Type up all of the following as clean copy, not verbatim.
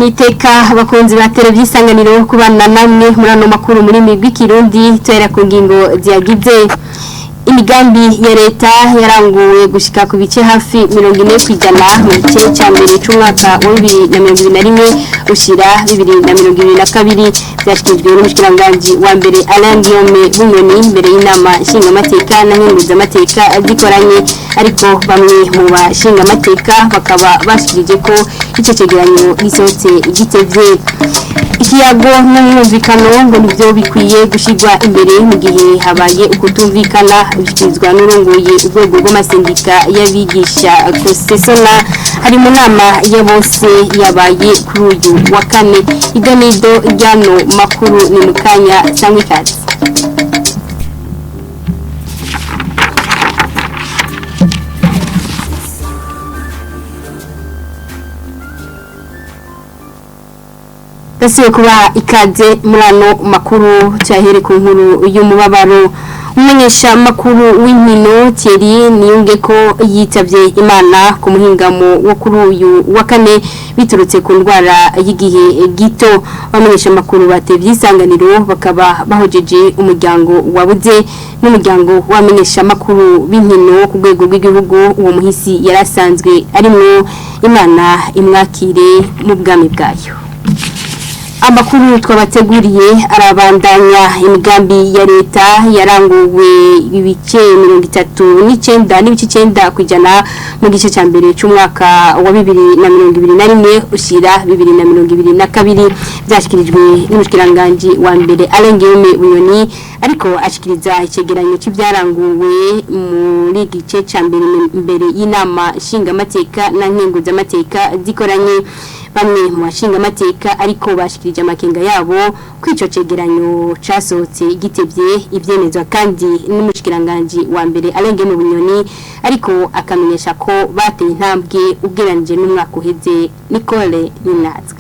Niteka abakunzi ba televiziyo Isanganiro kubana namwe muri ano makuru muri migwi Kirundi tuhera ku ngingo ziyagize. Imigambi ya leta yaranguwe gushika ku bice hafi 40% mu gice cya mbere c'umwaka wa 2021 ushira 2022, byashikirijwe n'umushikiranganji wa mbere Alain Guillaume Bunyoni mbere y'inama nshingamateka na nkenguzamateka zikoranye, ariko bamwe mu bashingamateka bakaba bashikirije ko ico cegeranyo gisohotse gitevye. Ikiyago n'umwumvikano ngo nivyo bikwiye gushirwa imbere mu gihe habaye ukutumvikana, bishikirizwa n'urongoye urwego rw'amasendika y'abigisha Kosesona hari mu nama ya bose yabaye kuri uyu wa kane. Idonido ryano makuru ni mukanya sangwa ikaze. Dasiwe kuba ikaze muri ano makuru cyahere ku nkuru y'umubabaro. Umumenyesha makuru w'inkino Thierry Niyunge ko yitavye Imana ku muhingamo wo kuri uyu wa kane biturutse ku ndwara y'igihe gito. Abamenyesha makuru batevye Isanganiro bakaba bahojeje umuryango wabuze n'umuryango w'abamenyesha makuru b'inkino ku rwego rw'igihugu. Uwo muhisi yarasanzwe arimwo. Imana imwakire mu bwami bwayo. Amakuru twabateguriye arabandanya. Imigambi ya leta yaranguwe ibice 39.9% mu gice cya mbere cy'umwaka wa 2021 ushira 2022, byashyikirijwe n'umushikiranganji wa mbere Alain Guillaume Bunyoni, ariko ashikiriza icegeranyo cy'ibyaranguwe muri gice cya mbere mbere y'inama nshingamateka na nkenguzamateka zikoranye. Bamwe mu bashingamateka ariko bashikirije amakenga yabo kwico cegeranyo casohotse gitevye, ivyemezwa kandi n'umushikiranganji wa mbere Alain Guillaume Bunyoni, ariko akamenyesha ko bateye intambwe ugereranije n'umwaka uheze. Nicole Ninazwe.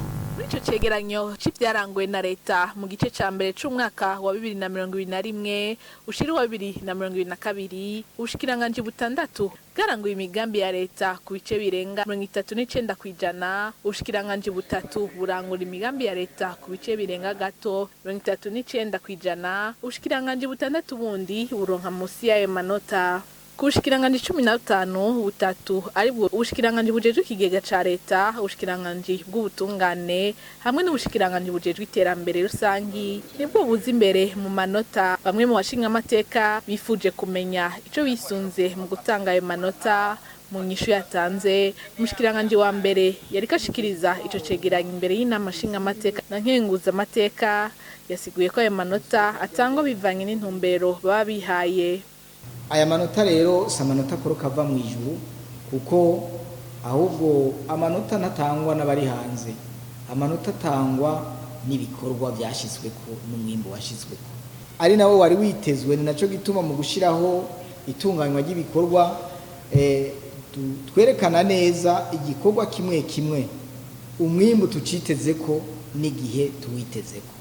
Ico cegeranyo c'ivyaranguwe na leta mu gice ca mbere c'umwaka wa 2021 ushira wa 2022, ubushikiranganji butandatu bwaranguye imigambi ya leta ku bice birenga 39%, ubushikiranganji butatu burangura imigambi ya leta ku bice birenga gato 39%, ubushikiranganji butandatu bundi buronka musi y'ayo manota. Ku bushikiranganji 15, butatu aribwo ubushikiranganji bujejwe ikigega ca leta, ubushikiranganji bw'ubutungane hamwe n'ubushikiranganji bujejwe iterambere rusangi nibwo buza imbere mu manota. Bamwe mu bashingamateka bifuje kumenya ico bisunze mu gutanga ayo manota. Mu nyishu yatanze, umushikiranganji wa mbere yariko ashikiriza ico cegeranyo imbere y'inama nshingamateka na nkenguzamateka, yasiguye ko ayo manota atangwa bivanye n'intumbero baba bihaye. Aya manota rero si amanota akoroka ava mu ijuru, kuko ahubwo amanota ntatangwa n'abari hanze, amanota atangwa n'ibikorwa byashyizweko n'umwimbo washyizweko, ari nawo wari witezwe. Ni nacyo gituma mu gushyiraho itunganywa ry'ibikorwa twerekana neza igikorwa kimwe kimwe, umwimbo tuciteze ko n'igihe tuwitezeko.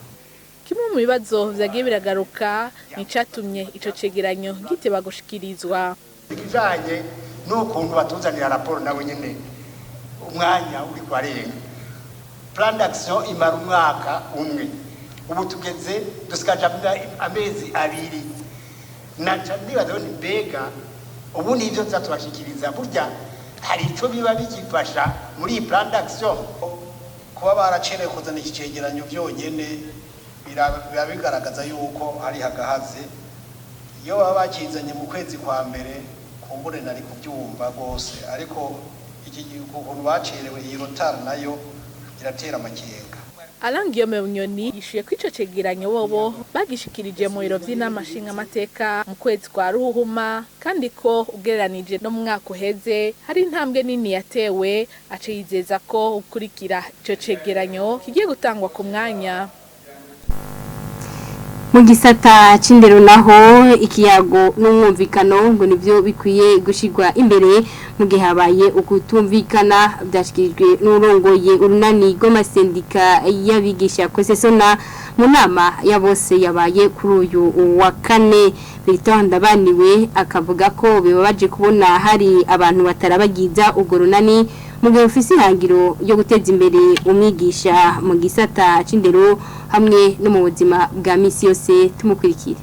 Kimwe mu bibazo vyagiye biragaruka ni icatumye ico cegeranyo giteba gushikirizwa. Ikijanye n'ukuntu batuzanira raporo nawe nyene umwanya uri kwarenga. Plan d'action imara umwaka umwe, ubu tugeze dusigaje amezi abiri. Naca nibaza ni mbega ubu nivyo tuza tubashikiriza, burya hari ico biba bigifasha muri iyi plan d'action? Kuba baracerewe kuzana iki cegeranyo vyonyene biba bigaragaza yuko hari hagahaze. Iyo baba bakizanye mu kwezi kwa mbere kumbure nari kubyumva rwose, ariko iki ukuntu bacerewe iyi rotari nayo iratera amakenga. Alain Guillaume Bunyoni yishuye ko ico cegeranyo bobo bagishikirije mu biro vy'inama nshingamateka mu kwezi kwa Ruhuhuma, kandi ko ugereranije no mu mwaka uheze hari intambwe nini yatewe, aca yizeza ko ukurikira ico cegeranyo kigiye gutangwa ku mwanya. Mu gisata c'indero naho, ikiyago n'umwumvikano ngo nivyo bikwiye gushirwa imbere mu gihe habaye ukutumvikana, byashikirijwe n'urongoye urunani rw'amasendika y'abigisha Kosesona mu nama ya bose yabaye kuri uyu wa kane. Victor Ndabaniwe akavuga ko bibabaje kubona hari abantu batarabagiza urwo runani Mu gihe ufise ihangiro yo guteza imbere umwigisha mu gisata c'indero hamwe no mu buzima bwa misi yose. Tumukurikire.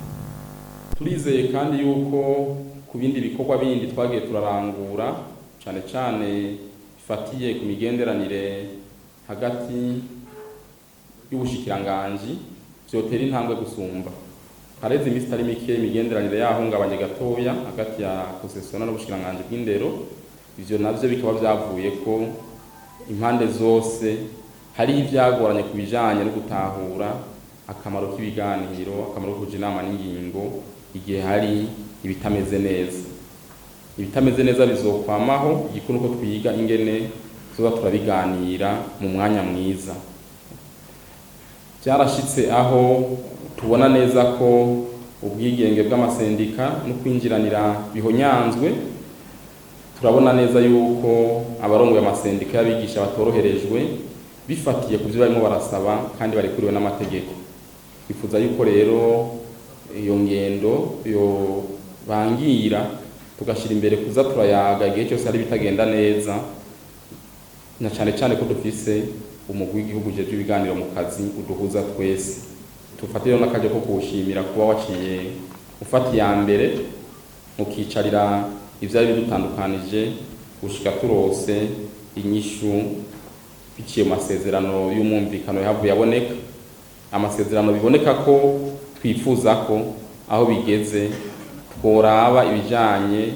Turizeye kandi yuko ku bindi bikorwa bindi twagiye turarangura, cyane cyane bifatiye ku migenderanire hagati y'ubushikiranganji, vyotera intambwe gusumba. Hareze iminsi itari mike imigenderanire yahungabanye gatoya hagati ya COSESONA n'ubushikiranganji bw'indero. Ivyo navyo bikaba vyavuye ko impande zose hari ivyagoranye ku bijanye no gutahura akamaro k'ibiganiro, akamaro ko kuja inama n'ingingo igihe hari ibitameze neza. Ibitameze neza bizokwamaho, igikuru nuko twiga ingene tuza turabiganira mu mwanya mwiza. Byarashitse aho tubona neza ko ubwigenge bw'amasendika no kwinjiranira bihonyanzwe. Turabona neza yuko abarongoye amasendika y'abigisha batoroherejwe bifatiye ku byo barimo barasaba kandi barekuriwe n'amategeko. Twifuza yuko rero iyo ngendo yo bangira tugashyira imbere kuza turayaga igihe cyose hari bitagenda neza, na cyane cyane ko dufise umugwi w'igihugu ujejwe ibiganiro mu kazi uduhuza twese. Tufatire n'akaryo ko kuwushimira kuba waciye ufata iya mbere mukicarira ivyari bidutandukanije gushika turose inyishu biciye mu masezerano y'umwumvikano yahavuye aboneka, amasezerano biboneka ko twifuza ko aho bigeze tworaba ibijanye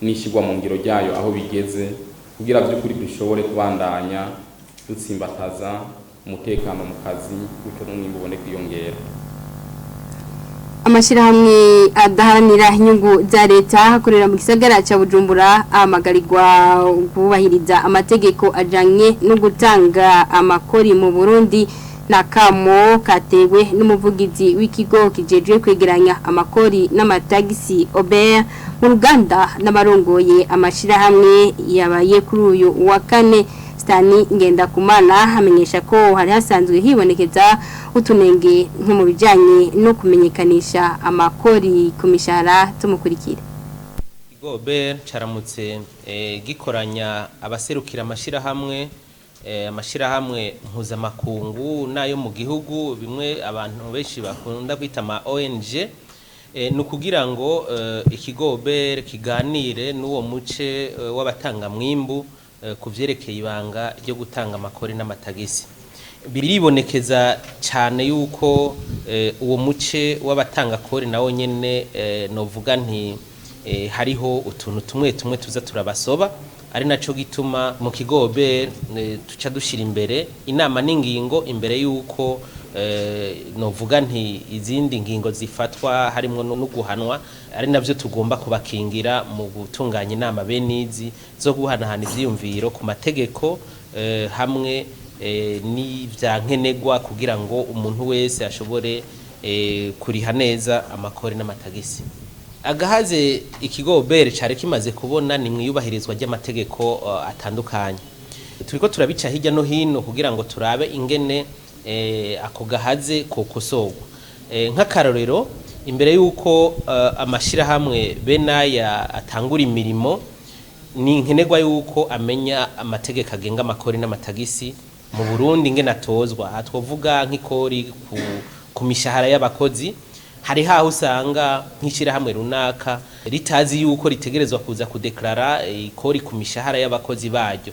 n'ishyirwa mu ngiro ryayo aho bigeze, kugira by'ukuri dushobore kubandanya dutsimbataza umutekano mu kazi, gutyo n'umwimbu ubone kwiyongera. Amashyirahamwe adaharanira inyungu za leta akorera mu gisagara cya Bujumbura ahamagarirwa kubahiriza amategeko ajyanye no gutanga amakori mu Burundi. Nakamo katewe n'umuvugizi w'ikigo kijejwe kwegeranya amakori n'amatagisi OBR mu ruganda n'abarongoye amashyirahamwe yabaye kuri uyu wa kane. Stani Ngendakumana amenyesha ko hari hasanzwe hibonekeza utunenge nko mu bijyanye no kumenyekanisha amakori ku mishahara. Tumukurikira. Ikigo OBR caramutse gikoranya abaserukira amashyirahamwe mpuzamakungu n'ayo mu gihugu, bimwe abantu benshi bakunda kwita ama ONG, ni ukugira ngo ikigo OBR kiganire n'uwo muce w'abatangamwimbu ku vyerekeye ibanga ryo gutanga amakori n'amatagisi. Biribonekeza cyane yuko uwo muce w'abatanga kori nawo nyene novuga nti hariho utuntu tumwe tumwe tuza turabasoba, ari naco gituma mu kigo OBR tuca dushira imbere inama n'ingingo imbere yuko novuga nti izindi ngingo zifatwa, harimwo no guhanwa, ari navyo tugomba kubakingira mu gutunganya inama benizi zo guhanahana ivyiyumviro ku mategeko hamwe n'ivya nkenerwa kugira ngo umuntu wese ashobore kuriha neza amakori n'amatagisi. Agahaze ikigo OBR cari kimaze kubona ni mwiyubahirizwa ry'amategeko atandukanye. Turiko turabica hirya no hino kugira ngo turabe ingene ako gahaze kokosorwa. Nk'akarorero, imbere y'uko amashirahamwe benaya atangura imirimo, ni nkenerwa yuko amenya amategeko agenga amakori n'amatagisi mu Burundi, ingene atozwa. Aha twovuga nk'ikori ku mishahara y'abakozi. Hari haho usanga nk'ishirahamwe runaka ritazi yuko ritegerezwa kuza kudeklara ikori ku mishahara y'abakozi baryo,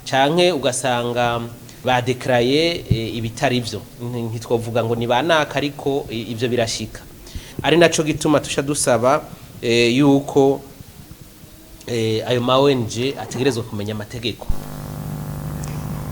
canke ugasanga badekaraye ibitari vyo. Ntitwovuga ngo ni banaka, ariko ivyo birashika, ari naco gituma tusha dusaba yuko ayo ma ONG ategerezwa kumenya amategeko.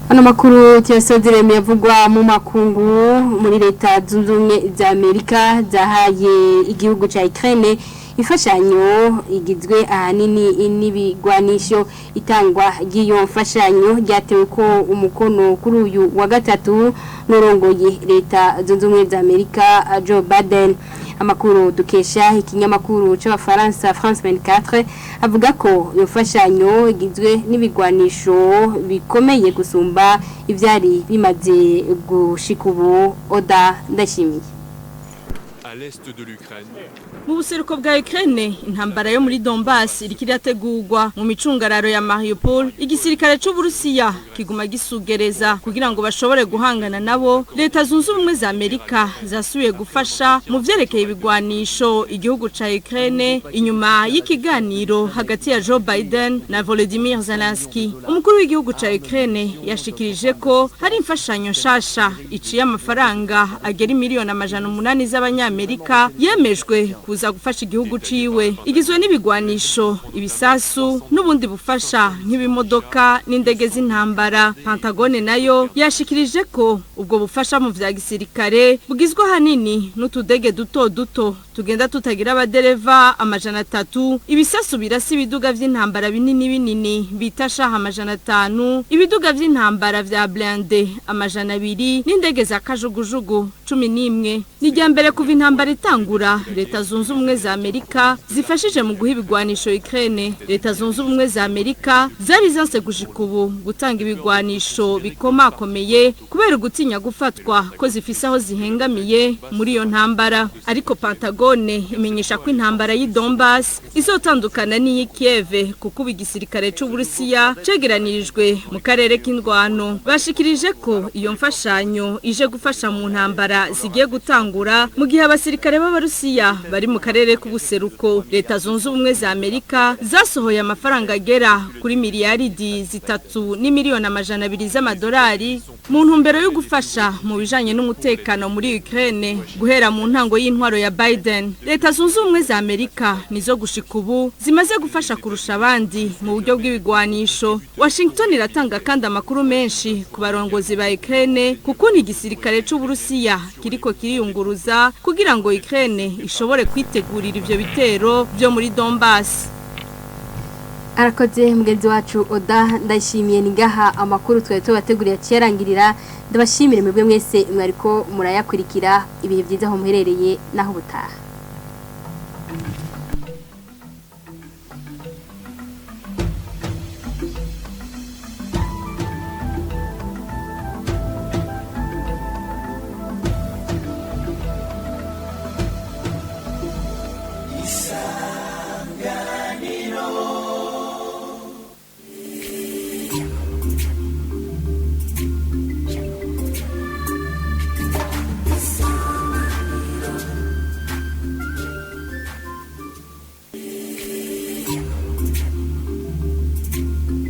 Ano makuru tuyasozere yavugwa mu makungu. Muri Leta Zunze Ubumwe za Amerika zahaye igihugu ca Ukraine imfashanyo igizwe ahanini n'ibigwanisho. Itangwa ry'iyo mfashanyo ryatewe ko umukono kuri uyu wa gatatu n'urongoye Leta Zunze Ubumwe za Amerika, Joe Biden. Amakuru dukesha ikinyamakuru c'Abafaransa France 24 avuga ko iyo mfashanyo igizwe n'ibigwanisho bikomeye gusumba ivyari bimaze gushika ubu. Oda Ndashimiye. À l'est de l'Ukraine, Mu buseruko bwa Ukraine, intambara yo muri Donbass iriko irategurwa mu micungararo ya Mariupol. Igisirikare c'Uburusiya kiguma gisugereza kugira ngo bashobore guhangana nabo. Leta Zunze Ubumwe za Amerika zasubiye gufasha mu vyerekeye ibigwanisho igihugu ca Ukraine inyuma y'ikiganiro hagati ya Joe Biden na Volodymyr Zelensky. Umukuru w'igihugu ca Ukraine yashikirije ko hari imfashanyo nshasha iciye amafaranga agera 800,000,000 z'abanyamerika yemejwe kuza gufasha igihugu ciwe, igizwe n'ibigwanisho, ibisasu n'ubundi bufasha nk'ibimodoka n'indege z'intambara. Pentagone nayo yashikirije ko ubwo bufasha mu vya gisirikare bugizwe ahanini n'utudege duto duto tugenda tutagira abadereva 300, ibisasu birasa ibiduga vy'intambara binini binini bita shaha 500, ibiduga vy'intambara vya blindé 200 n'indege za kajugujugu 11. Ni irya mbere kuva intambara itangura Leta Zunze Ubumwe za Amerika zifashije mu guha ibigwanisho Ukraine. Leta Zunze Ubumwe za Amerika zari zanse gushika ubu gutanga ibigwanisho bikomakomeye kubera gutinya gufatwa ko zifise aho zihengamiye muri iyo ntambara. Ariko Pentagone imenyesha ko intambara y'i Donbass izotandukana n'iyi Kiev, kuko ubu igisirikare c'Uburusiya cegeranirijwe mu karere k'indwano. Bashikirije ko iyo mfashanyo ije gufasha mu ntambara zigiye gutangura mu gihe abasirikare b'Abarusiya bari mu karere k'ubuseruko. Leta Zunze Ubumwe za Amerika zasohoye amafaranga agera kuri 3,2 miliyari z'amadolari mu ntumbero yo gufasha mu bijanye n'umutekano muri Ukraine guhera mu ntango y'intwaro ya Biden. Leta Zunze Ubumwe za Amerika nizo gushika ubu zimaze gufasha kurusha abandi mu buryo bw'ibigwanisho. Washington iratanga kandi amakuru menshi ku barongozi ba Ukraine kuko ni igisirikare c'Uburusiya kiriko kiriyunguruza kugira ngo Ukraine ishobore kwitegurira ivyo bitero vyo muri Donbass. Arakoze mugenzi wacu Oda Ndayishimiye. Ni ngaha amakuru twari tubateguriye cyerangirira. Ndabashimire mwebwe mwese mwariko murayakurikira. Ibihe byiza aho muherereye, naho ubutaha.